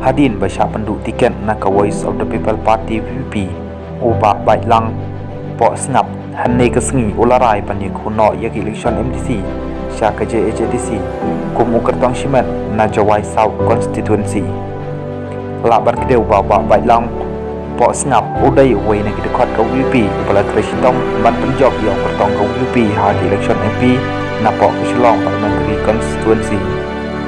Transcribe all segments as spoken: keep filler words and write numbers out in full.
Hadien ba shah pynduh tiket na ka Voice of the People Party, V P P, u Bah Baitlang Pohsngap, hynne ka sngi u la rai ban ïakhun noh ïa ka election M D C sha ka J H A D C kum u kyrtong shimet na Jowai South Constituency. Lah ban kdew ba u Bah Baitlang Pohsngap u dei uwei na ki dkhot ka V P P uba la trei shitom ban pynjop ïa u kyrtong ka V P P ha ka election M P napoh ka Shillong Parliamentary Constituency.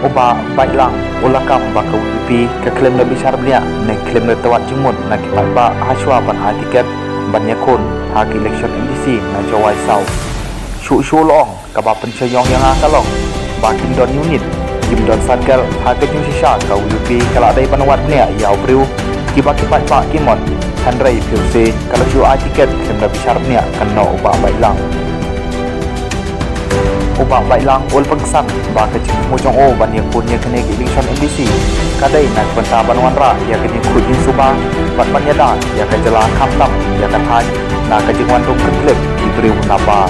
U Bah Baitlang u la kam ba ka V P P ka khlem da bishar bniah ne khlem da tawad jingmut na ki paidbah hashwa ban ai tiket ban ïakhun ha ka election M D C na Jowai South. Shuh shuh la ong, kaba pynshong ïa nga ka long ba kim don unit, kim don circle, ha ka jingshisha ka V P P ka la dei ban wad bniah ïa u briew kiba ki paidbah ki mon. Hynrei phi ïohi ka la shu ai tiket khlem da bishar bniah, kan ong u Bah Baitlang. U Bah Baitlang u la pynksan ba ka jingthmu jong u ban ïakhun ïa kane ka election M D C ka dei na ka bynta ban wanrah ïa ka jingkhuid jingsuba bad ban ïada ïa ka jylla, khamtam ïa ka thaiñ na ka jingwan rung kyrkhlem ki briew na bar.